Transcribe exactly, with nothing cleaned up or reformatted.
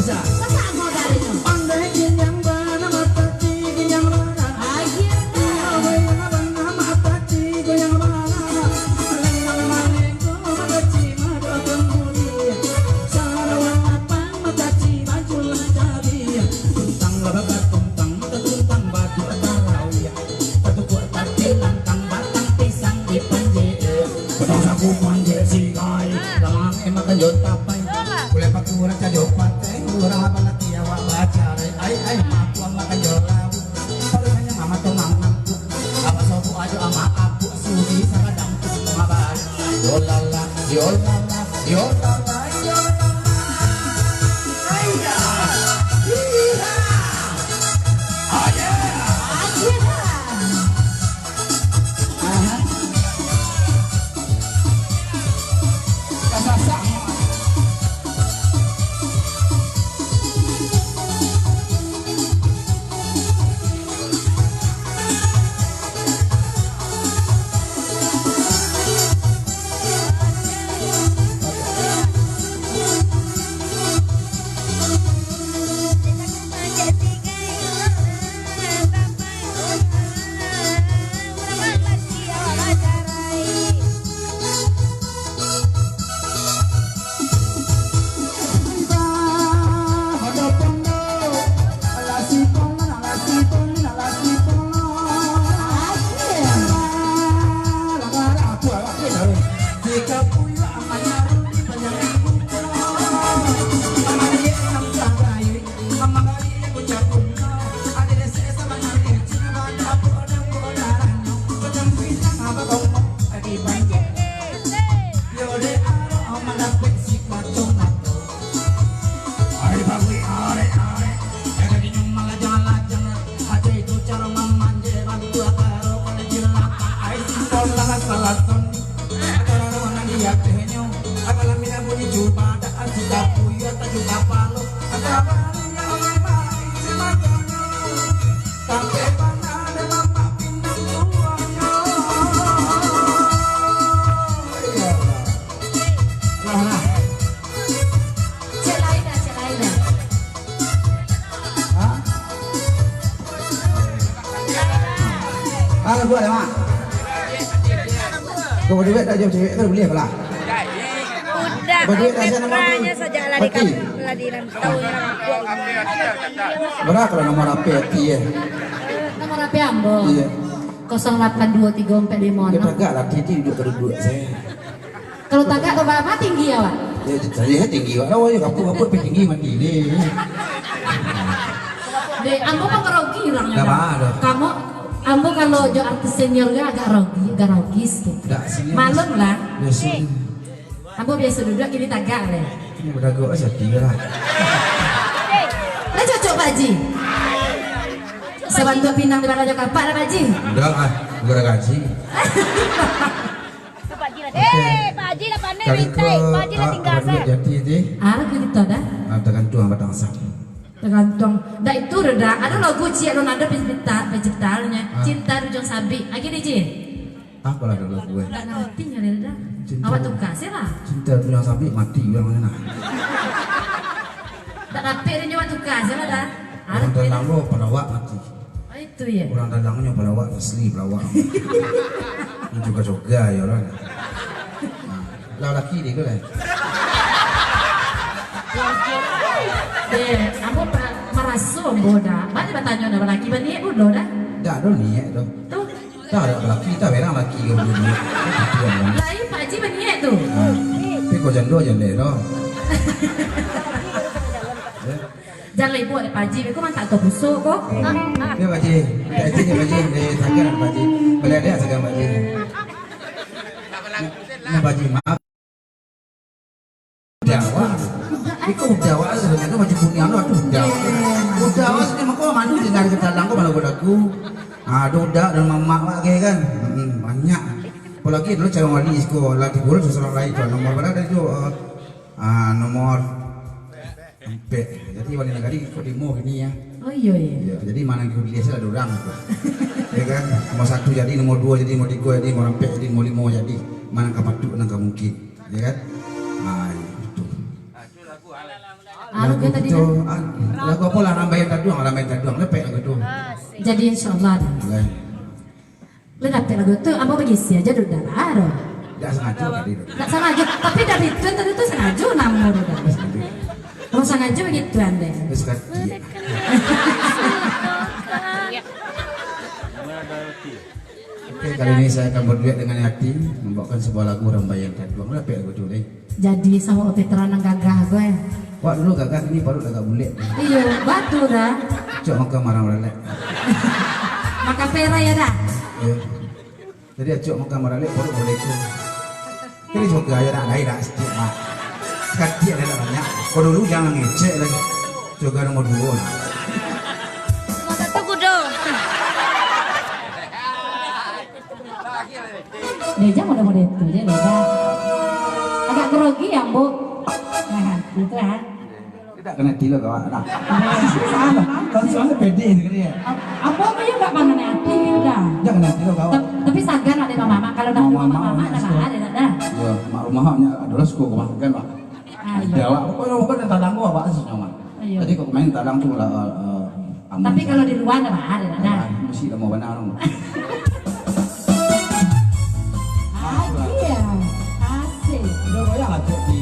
Sasak kau dari tu. Pandai ginyang bana, mataci ginyang bana. Akhirnya. Goyang bana, mataci goyang bana. Lenggang malenggo, mataci madok kambudi. Sarawa lapang, mataci baju langkabi. Tuntang lah bakatuntang, mata tuntang baju tarawih. Batukuk tapi lantang batang pisang di panjek. Batang sagu panjek sigai. Lamang emak makan jo tapai. Kuliah paku raca jo patai. Urang abalaki awak bacarai. Ai, ai, maku makan jo lauk. Parumahnyo mama tu mangantuk. Abah sobok ajo ama apuk. Sudi sakadang tu mabari. Yo lala, yo lala, yo lala, yo lala. Ai ya. Iya. Oh yeah. Aha. Kasasak. Cek lain dah, cek lain dah. Hah? Ah, lagu ada, Mak? Kau berduet tak jawab cewek kan boleh apalah? Udah, Berduet tak saya nama tu? Saja lah di Pati. Lah di rantau. Berapa lah nomor H P Ati, eh? Nomor H P ambo. Iya. Kosong lapan dua tiga empat lima enam. Dia tagak lah, Ati, Ati duduk kedudukan saya. Kalau tagak tu, Bang, tinggi awak? Ya, saya tinggi awak. Awak je kaput-kaput, tapi tinggi mati ni. Dek, ambo pun grogi urang ni. Dah, dah. Kamu, ambo kalau jo artis senior ke agak grogi, agak grogi sikit. Dah, senior. Malum lah. Biasa. Eh. Ambo biasa duduk, kini tagak deh. Ini beragak aja tinggi lah. Dah cocok, Pak Haji? Sebantuk pinang di bawah kapak lah, Pak Haji? Dah, ah, bukan gaji. Pak Haji lah. Eh, Pak Haji lah pandai mintai. Pak Haji lah tinggal, Sir. Jati, Haji. Ah, lagu gitu dah. Ah, tergantung batang asam. Tergantung. Dah itu dah. Ada lagu Cik Ronaldo pencipta, penciptanya. Ah. Cinta Ujung Sabik. Lagi ni, Ji. Apalah ada lagu, eh? Dah ngerti nyo dah. Cinta. Awak tukar, siapa? Cinta Ujung Sabik mati orang sana. Tak dapat dia nyawa tukar, siapa dah? Orang dalam lo pelawak mati. Oh, itu ya. Orang dalam nyo pelawak asli pelawak. Ini juga-juga ya orang. Nah, lah laki dia tu lah. Eh, ambo pa-, maraso ambo dah. Banyak batanyo dah laki baniat pun dah. Dah, dah niat dah. Tu. Dah ada laki, dah berang laki kau dulu. Itu yang mana? Lain Pak Haji baniat tu. Ah, tapi kau jando aja deh dah. Jan lah ibu ada Pak Haji, beko mantap tu busuk ko. Dia Pak Haji, Pak Haji ni Pak Haji, eh, sagan Pak Haji. Balik dia sagan Pak Haji. Ni Pak Haji, maaf. Udah awak. Iko udah awak sebenarnya tu baju kuning tu, aduh, udah awak. Udah awak sini mako mandu tinggal ke dalam ko malah buat aku. Ah, ada udah dan mamak awak ke kan. Hmm, banyak. Apalagi dulu calon wali siko lah tiga orang seseorang lain tu. Nomor berapa tadi tu? Eh, ah, nomor Ampek. Jadi, wali nagari iko limo kini, ya. Oh, iyo, iyo. Iyo, jadi, ma nan iko pilih, salah dua urang tu. Ya kan? Nomor satu jadi, nomor dua jadi, nomor tiga jadi, nomor ampek jadi, nomor limo jadi. Ma nan ka patuik, nan ka mungkin. Ya kan? Ah, iyo, betul. Ah, lagu tadi tu, ah, lagu apo lah, Rambaian Taduang, Rambaian Taduang, lepek lagu tu. Jadi, insyaallah dah. Boleh. Lah dapek lagu tu, ambo bagisi aja duduk dalam tu. Dak sangajo tadi tu. Dak sangajo, tapi dari itu tadi tu sangajo namo tu dah. Mau sangajo begitu ande. Terus kaki. Oke, kali ini saya akan berduet dengan Yati, membawakan sebuah lagu Rambaian Taduang. Lah, lepek lagu tu, leh. Jadi samo Petra nan gagah ko, eh. Wak dulu gagah, kini paruik agak bulek. Iyo, batua dah. Acok makan marang baralek. Makan pera ya dah. Iyo. Jadi acok makan baralek, paruik bulek tu. Kini coga aja nak, lain dah sikit, Mak. Sakatiak dah, dak banyak. Kau dulu jangan ngecek lagi. Coga nomor dua lah. Nomor satu kudo. Dejang model-model tu je, Dejang. Agak grogi ya, Bu. Nah, gitu kan. Tidak kena tilo kawak dah. Salah, kan soalnya pede ni kali ya. Apa apa yang tak pangan hati ni dah. Jangan nanti lo kawak. Tap-, tapi sagan ada mama, kalau nak Mama, mama, mama, mama, dah suka. Ada dah. Ya, mak rumahnya adalah suka rumah kan, Pak. Ah, iya. Ada awak, pokoknya bukan yang talang gua, Pak, sih nyaman. Iya. Tadi kok main talang tu lah, eh, eh, aman Tapi saja. Kalau di luar dah ada dah. Nah, mesti dah mau benar orang. Ah, iya. Asik. Udah banyak lah cek di